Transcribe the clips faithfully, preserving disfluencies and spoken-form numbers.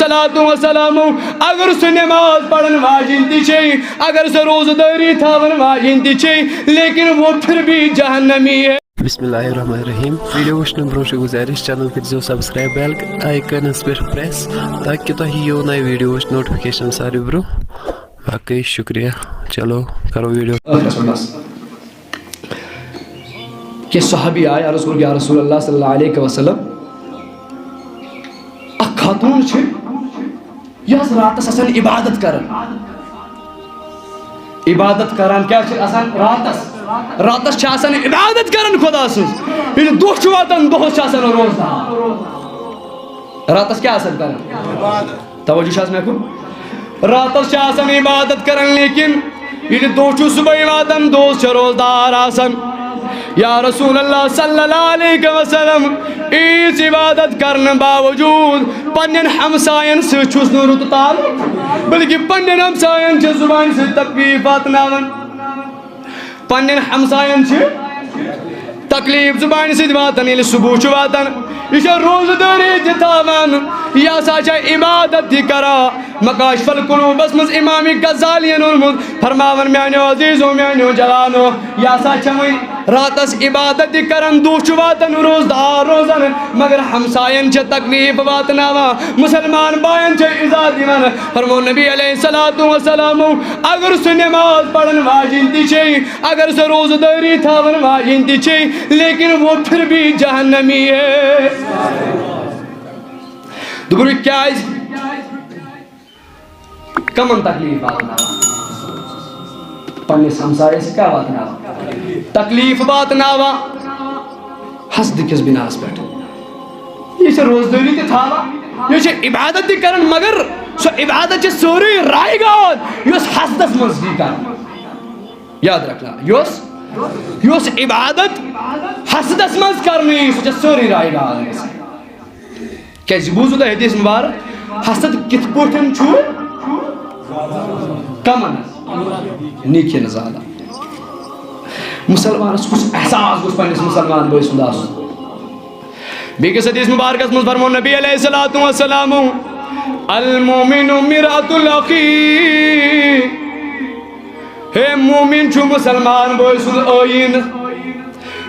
الصلاة والسلام، اگر سُہ نماز پرن واجن تہِ چھے، اگر سُہ روزٕ دٲری تھاون واجن تہِ چھے، لیکن وہ پھر بھی جہنمی ہے۔ بسم اللہ الرحمن الرحیم۔ ویڈیو وٕچھنہٕ برونٛہہ چھِ گُزٲرِش، چینل کٔرزیو سبسکرائب، بیل آیکانس پٮ۪ٹھ پریس، تاکہِ تۄہہِ یِیو نوِ ویڈیو وٕچھ نوٹیفکیشن ساروی برونٛہہ۔ باقٕے شُکریہ۔ چلو کرو ویڈیو۔ ٲخرس منٛز بس۔ کینٛہہ صحابی آے عرض کوٚر، یا رسول اللہ صلی اللہ علیہ وسلم، اکھ خاتون چھِ، یہِ ٲس راتس آسان عبادت کران۔ عبادت کران کیٛاہ چھِ آسان؟ راتس، راتس چھِ آسان عبادت کران خدا سٕنٛز۔ ییٚلہِ دۄہ چھُ واتان، دۄہس چھِ آسان روزدار۔ راتس کیٛاہ آسان کران؟ توجہ چھا حظ مےٚ کُن؟ راتس چھِ آسان عبادت کران، لیکن ییٚلہِ دۄہ چھُ صبحٲے واتان، دۄہس چھِ روزدار آسان۔ یا رسول اللہ صلی اللہ علیہ وسلم، ییٖژ عبادت کرنہٕ باوجود پننٮ۪ن ہمساین سۭتۍ چھُس نہٕ رُت تعلق، بلکہِ پننٮ۪ن ہمساین چھِ زبانہِ سۭتۍ تکلیف واتناوان۔ پننٮ۪ن ہمساین چھِ تکلیف زبانہِ سۭتۍ واتان، ییٚلہِ صبح چھُ واتان، یہِ چھےٚ روزٕ دٲری تہِ تھاوان، یہِ ہسا چھےٚ عبادت تہِ کران۔ مکاشف القلوبس منٛز امام غزالی ین ووٚنمُت، فرماوان، میانیو عزیزو، میانیو جوانو، یہِ ہسا چھےٚ وۄنۍ راتس عبادت تہِ کران، دۄہ چھُ واتان، روزدار روزان، مگر ہمساین چھےٚ تکلیف واتناوان، مسلمان باین چھےٚ ایذا دِوان۔ فرموو نبی علیہ الصلوۃ والسلام، اگر سُہ نماز پرن واجن تہِ چھے، اگر سۄ روزٕ دٲری تھاون واجن تہِ چھے، لیکن وہ پھر بھی جہنمی ہے۔ دوٚپُن، کیٛازِ؟ کمن تکلیف واتناوان؟ پننِس ہمسایس کیٛاہ واتناوان؟ تکلیف واتناوان حسد کِس بناہس پٮ۪ٹھ۔ یہِ چھِ روزدٲری تہِ تھاوان، یہِ چھِ عبادت تہِ کران، مگر سۄ عبادت چھِ سٲرٕے رایگان، یۄس حسدس منٛز یی کرنہٕ۔ یاد رکھنا، یۄس، یۄس عبادت حسدس منٛز کرنہٕ یی، سۄ چھےٚ سٲرٕے رایگان گژھان۔ کیٛازِ بوٗزوٕ تۄہہِ حدیث مبارک؟ حسد کِتھ پٲٹھۍ چھُ؟ کمن؟ نیکی نہٕ زالان۔ مسلمانس کُس احساس گوٚژھ پننِس مسلمان بٲے سُنٛد آسُن؟ بیٚکِس حدیث مبارکس منٛز فرموو نبی علیہ الصلوۃ والسلام، المؤمن مرآۃ الاخی، ہے مومن چھُ مسلمان بٲے سُنٛد ٲیٖنہٕ۔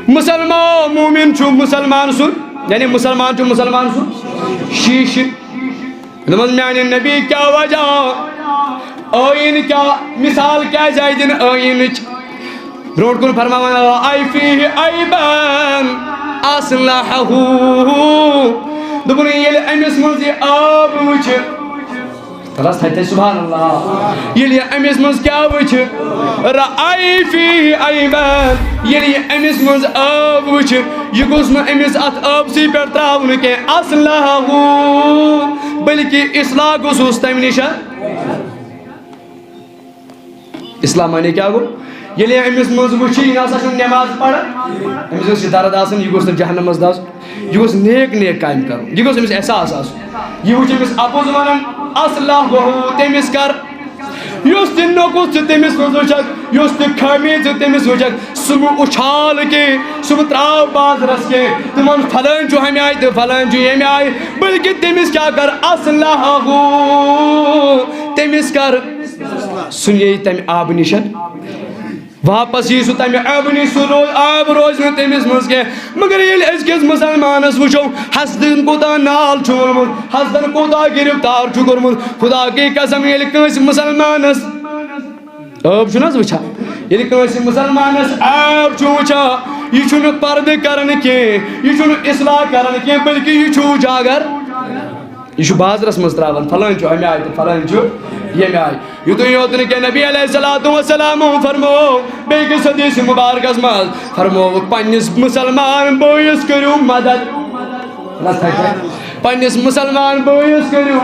مسلمان مومن چھُ مسلمان سُنٛد، یعنی مسلمان چھُ مسلمان سُنٛد شیٖشہٕ۔ دوٚپمَس، میانہِ نبی، کیٛاہ وجہ؟ ٲیٖنہٕ کیٛاہ؟ مثال کیٛازِ آیہِ دِنہٕ ٲیٖنٕچ؟ برونٛٹھ کُن فرماوان، رأى فيه عيبا أصلحه۔ دوٚپُن، ییٚلہِ أمِس منٛز یہِ عٲب وٕچھِ، تَلَس تھَتہِ سبحان اللہ۔ ییٚلہِ یہِ أمِس منٛز کیٛاہ وٕچھِ؟ رأى فيه عيبا۔ ییٚلہِ یہِ أمِس منٛز عٲب وٕچھِ، یہِ گوٚژھ نہٕ أمِس اَتھ عٲبسٕے پٮ۪ٹھ ترٛاوُن کینٛہہ، أصلحه، بلکہِ اصلاح گوٚژھُس تَمہِ نِش۔ اصلاح معنی کیٛاہ گوٚو؟ ییٚلہِ أمِس منٛز وٕچھِ، یہِ نہ سا چھُنہٕ نٮ۪ماز پَران، أمِس گوٚژھ یہِ درد آسُن، یہِ گوٚژھ نہٕ جہنمس دَزُن۔ یہِ گوٚژھ نیک نیک کامہِ کرُن، یہِ گوٚژھ أمِس احساس آسُن۔ یہِ وٕچھ أمِس اَپُز وَنان، اصلحه، تٔمِس کر۔ یُس تہِ نۄقُص ژٕ تٔمِس منٛز وٕچھکھ، یُس تہِ خٲمی ژٕ تٔمِس وٕچھکھ، سُہ مہٕ اُچھال کینٛہہ، سُہ مہٕ ترٛاو بازرَس کینٛہہ، تِمَن فلٲنۍ چھُ ہَمہِ آیہِ تہٕ فلٲنۍ چھُ ییٚمہِ آیہِ، بلکہِ تٔمِس کیٛاہ کر، اصلحه، تٔمِس کر، سُہ نِیہِ تَمہِ آبہٕ نِش۔ واپس یی سُہ تمہِ عٲبہٕ نِش، سُہ روز، عٲب روزِ نہٕ تٔمِس منٛز کینٛہہ۔ مگر ییٚلہِ أزکِس مسلمانس وٕچھو، حسدن کوٗتاہ نال چھُ ووٚنمُت، حسدن کوٗتاہ گرفتار چھُ کوٚرمُت۔ خدا کی قسم، ییٚلہِ کٲنٛسہِ مسلمانس عٲب چھُنہٕ حظ وٕچھان، ییٚلہِ کٲنٛسہِ مسلمانس عٲب چھُ وٕچھان، یہِ چھُنہٕ پردٕ کران کینٛہہ، یہِ چھُنہٕ اصلاح کران کینٛہہ، بلکہِ یہِ چھُ اجاگر۔ یہِ چھُ بازرس منٛز ترٛاوان، فلٲنۍ چھُ اَمہِ آیہِ تہٕ فلٲنۍ چھُ ییٚمہِ آیہِ۔ یُتُے یوت نہٕ کینٛہہ، نبی علیہ الصلوۃ والسلام فرموو بیٚیہِ کِس حدیث مبارکس منٛز، فرموو، پننِس مسلمان بٲیِس کٔرِو مدد۔ پننِس مسلمان بٲیِس کٔرِو،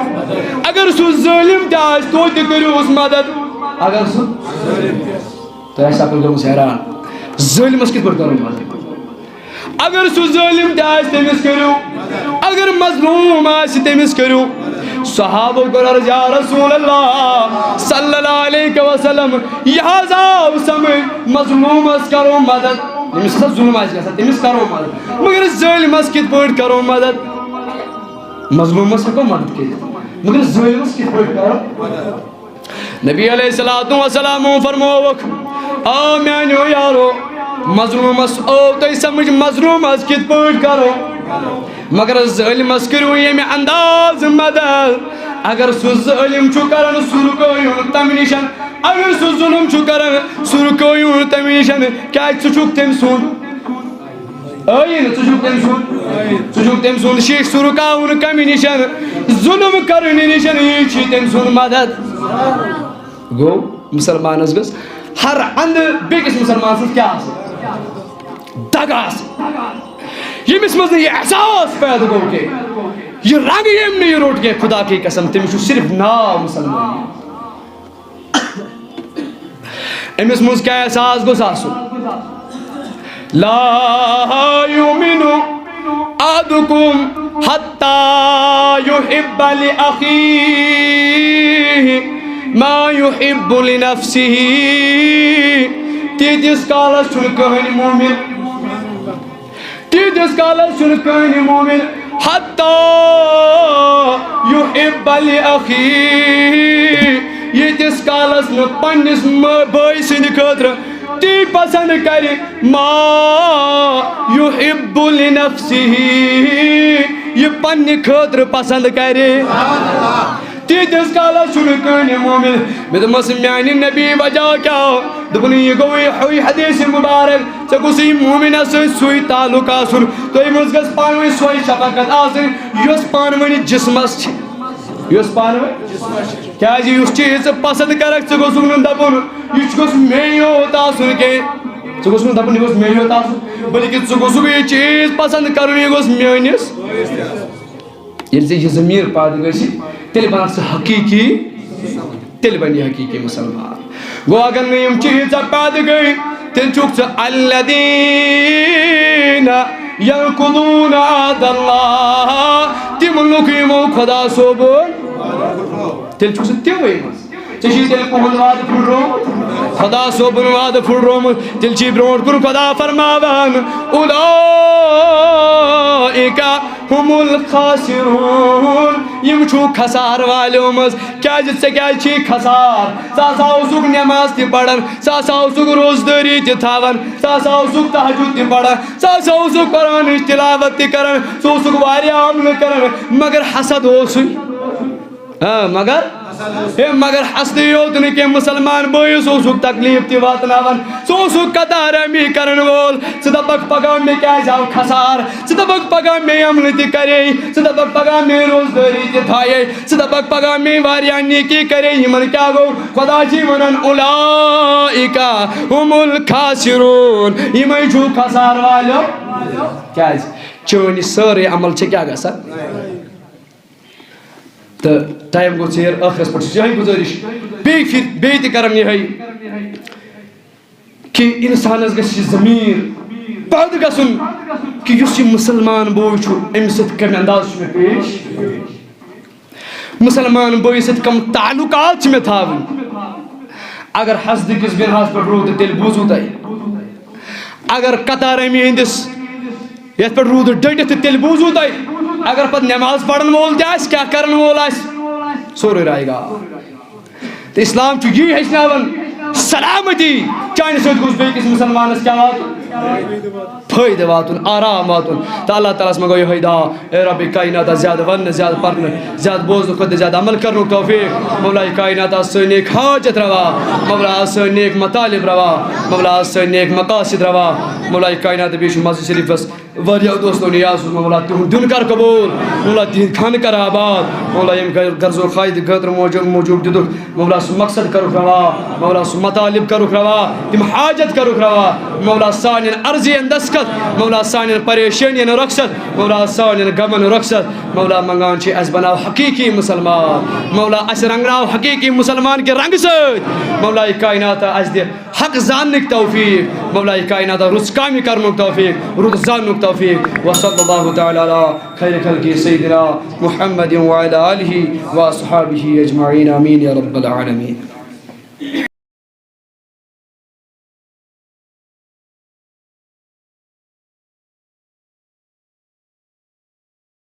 اگر سُہ ظٲلِم تہِ آسہِ، توتہِ کٔرِوس مدد۔ اگر سُہ، تۄہہِ آسہِ اَپٲرۍ گٔمٕژ حیران، ظٲلمس کِتھ پٲٹھۍ کَرو مدد؟ اگر سُہ ظٲلِم تہِ آسہِ، تٔمِس کٔرِو۔ اگر مظلوم آسہِ، تٔمِس کٔرِو۔ صحابو کوٚر عرض، یا رسول اللہ صلی اللہ علیہ وسلم، یہِ حظ آو سمجھ، مظلومس کرو مدد، ییٚمِس ہسا ظلم آسہِ گژھان، تٔمِس کرو مدد، مگر ظٲلمس کِتھ پٲٹھۍ کرو مدد؟ مظلومس ہٮ۪کو مدد کٔرِتھ، مگر ظٲلمس کِتھ پٲٹھۍ کرو؟ نبی علیہ الصلوۃ والسلام فرمووُکھ، آ میانیو یارو، مظلومس آو تۄہہِ سمجھ مظلومس کِتھ پٲٹھۍ کرو، مگر ظٲلمس کٔرِو ییٚمہِ انداز مدد۔ اگر سُہ ظٲلم چھُ کران، سُہ رُکٲیِو تمہِ نِش۔ اگر سُہ ظلم چھُ کران، سُہ رُکٲیِو تمہِ نِش۔ کیازِ؟ ژٕ چھُکھ تٔمۍ سُنٛد ٲیٖن، ژٕ چھُکھ تٔمۍ سُنٛد، ژٕ چھُکھ تٔمۍ سُنٛد شیٖشہٕ، سُہ رُکاوُن کمہِ نِش؟ ظلم کرنہٕ نِش، یی چھُ تٔمۍ سُنٛد مدد۔ گوٚو، مسلمانس گٔژھ ہر اندٕ بیٚکِس مسلمان سٕنٛز کیٛاہ آسٕنۍ؟ دگ آسٕنۍ۔ ییٚمِس منٛز نہٕ یہِ احساس پٲدٕ گوٚو کینٛہہ، یہِ رنٛگ ییٚمۍ نہٕ یہِ روٚٹ کینٛہہ، خدا کی قسم، تٔمِس چھُ صرف ناو مسلمان۔ أمِس منٛز کیٛاہ احساس گوٚژھ آسُن؟ لا یؤمن احدکم حتی یحب لأخیہ ما یحب لنفسہ۔ تیٖتِس کالس چھُنہٕ کٕہٕنۍ مومن، تیٖتِس کالس چھُنہٕ کٕہٕنۍ مومن حتی یحب لأخیہ، ییٖتِس کالس نہٕ پننِس مٲ-، بٲے سٕنٛدِ خٲطرٕ تی پسند کرِ ما یحب لنفسہ، یہِ پننہِ خٲطرٕ پسند کرِ۔ تیٖتِس کالس چھُنہٕ کٕہٕنۍ مومن۔ مےٚ دوٚپمَس، میانہِ نبی وجہ کیٛاہ؟ دوٚپُن، یہِ گوٚو یہِ ہوے حدیث مبارک، ژےٚ گوٚژھُے مومنس سۭتۍ سُے تعلق آسُن، تُہۍ منٛز گٔژھ پانہٕ ؤنۍ سۄے شفقت آسٕنۍ، یۄس پانہٕ ؤنۍ جسمس چھِ، یۄس پانہٕ ؤنۍ۔ کیازِ یُس چیٖز ژٕ پسند کرکھ، ژٕ گوٚژھُکھ نہٕ دپُن، یہِ چھُ گوٚژھ مے یوت آسُن کینٛہہ، ژٕ گوٚژھ نہٕ دپُن، یہِ گوٚژھ مے یوت آسُن، بلکہِ ژٕ گوٚژھُکھ یہِ چیٖز پسند کرُن، یہِ گوٚژھ میٲنِس۔ ییٚلہِ ژےٚ یہِ ضمیٖر پٲدٕ گژھِ، تیٚلہِ بنکھ ژٕ حقیٖقی، تیٚلہِ بنہِ یہِ حقیٖقی مُسلمان۔ گوٚو، اگر نہٕ یِم چیٖز ژےٚ پٲدٕ گٔے، تیٚلہِ چھُکھ ژٕ الذین ینقضون عہد اللہ، تِم لُکھ یِمو خدا صٲبُن، تیٚلہِ چھُکھ ژٕ تِموٕے منٛز۔ ژےٚ چھُے تیٚلہِ کُہُنٛد وعدٕ پھُٹرومُت؟ خدا صٲبُن وعدٕ پھُٹرومُت۔ تیٚلہِ چھُے برونٛٹھ کُن خدا فرماوان، اولئک هم الخاسرون، یِم چھُو خسار والیو منٛز۔ کیازِ؟ ژےٚ کیازِ چھی خسار؟ ژٕ ہسا اوسُکھ نماز تہِ پران، ژٕ ہسا اوسُکھ روزدٲری تہِ تھاوان، ژٕ ہسا اوسُکھ تہجد تہِ پران، ژٕ ہسا اوسُکھ قرآنٕچ تلاوت تہِ کران، ژٕ اوسُکھ واریاہ عملہٕ کران، مگر حسد اوسُے۔ ہاں، مگر، ہے، مگر حسدٕے یوت نہٕ کینٛہہ، مُسلمان بٲیِس اوسُکھ تکلیٖف تہِ واتناوان، ژٕ اوسُکھ قطار امی کرن وول۔ ژٕ دپکھ پگاہ مےٚ کیازِ آو خسار؟ ژٕ دپکھ پگاہ مےٚ عملہٕ تہِ کرے؟ ژٕ دپکھ پگاہ مےٚ روزدٲری تہِ تھایے؟ ژٕ دپکھ پگاہ مےٚ واریاہ نیکی کرے؟ یِمن کیٛاہ گوٚو؟ خدا چھِ ونان، اولئک هم الخاسرون، یِمے چھُو خسار والیو۔ کیازِ؟ چٲنۍ یہِ سٲرٕے عمل چھِ کیٛاہ گژھان؟ تہٕ ٹایم گوٚو ژیر، ٲخرس پٮ۪ٹھ چھِ یِہوٚے گُزٲرِش، بیٚیہِ پھِرِ، بیٚیہِ تہِ کرن یِہوٚے کہِ اِنسانس گژھِ یہِ ضمیٖر پٲدٕ گژھُن کہِ یُس یہِ مُسلمان بوے چھُ، أمِس سۭتۍ کَمہِ انداز چھُ مےٚ پیش۔ مُسلمان بٲیِس سۭتۍ کَم تعلقات چھِ مےٚ تھاوٕنۍ۔ اگر حسدٕ کِس بِناہَس پٮ۪ٹھ روٗد، تہٕ تیٚلہِ بوٗزِو تۄہہِ۔ اگر قطار امی ہٕنٛدِس یتھ پٮ۪ٹھ روٗدٕ ڈٔٹِتھ، تہٕ تیٚلہِ بوٗزوٕ تۄہہِ، اگر پتہٕ نٮ۪ماز پرن وول تہِ آسہِ، کیٛاہ کرن وول آسہِ، سورُے راے گاو۔ تہٕ اسلام چھُ یی ہیٚچھناوان، سلامتی چانہِ سۭتۍ گوٚژھ بیٚیِس مُسلمانس کیٛاہ واتُن؟ فٲیدٕ واتُن، آرام واتُن۔ تہٕ اللہ تعالیٰ ہس منٛگو یِہوٚے دعا، اے رب کائنات، زیادٕ وننہٕ، زیادٕ پرنہٕ، زیادٕ بوزنہٕ کھۄتہٕ زیادٕ عمل کرنُک توفیق۔ مولا کائنات، آس سٲنۍ نیک حاجت روا، مولا، آس سٲنۍ نیک مطالب روا، مولا، آس سٲنۍ نیک مقاصد روا۔ مولا کائنات، بیٚیہِ چھُ مسجد شریفس واریاہ دوستو نیاز اوس، مولا تِہُنٛد دیُن کر قبوٗل، مولا تِہِنٛدۍ خانہٕ کر آباد، مولا ییٚمہِ غر-، غرضو خواہِش خٲطرٕ موجوٗب، موجوٗب دِتُکھ، مولا سُہ مقصد کروکھ روا، مولا سُہ مطالب کروکھ روا، تِم حاجت کروکھ روا، مولا سانٮ۪ن عرضین دستخط، مولا سانٮ۪ن پریشٲنین رۄخصت، مولا سانٮ۪ن غمن رۄخصت، مولا منگان چھِ اَسہِ بناو حقیٖقی مُسلمان، مولا اَسہِ رنگناو حقیٖقی مُسلمان کہِ رنگہٕ سۭتۍ، مولا یہِ کائنات اَسہِ دِ حق زاننٕکۍ توفیق، مولا کائنات رٕژ کامہِ کرنُک توفیق، رُت زاننُک توفیق۔ وصلی اللہ تعالیٰ علی خیر خلقہ سیدنا محمد وعلی آلہ واصحابہ اجمعین۔ آمین یا رب العالمین۔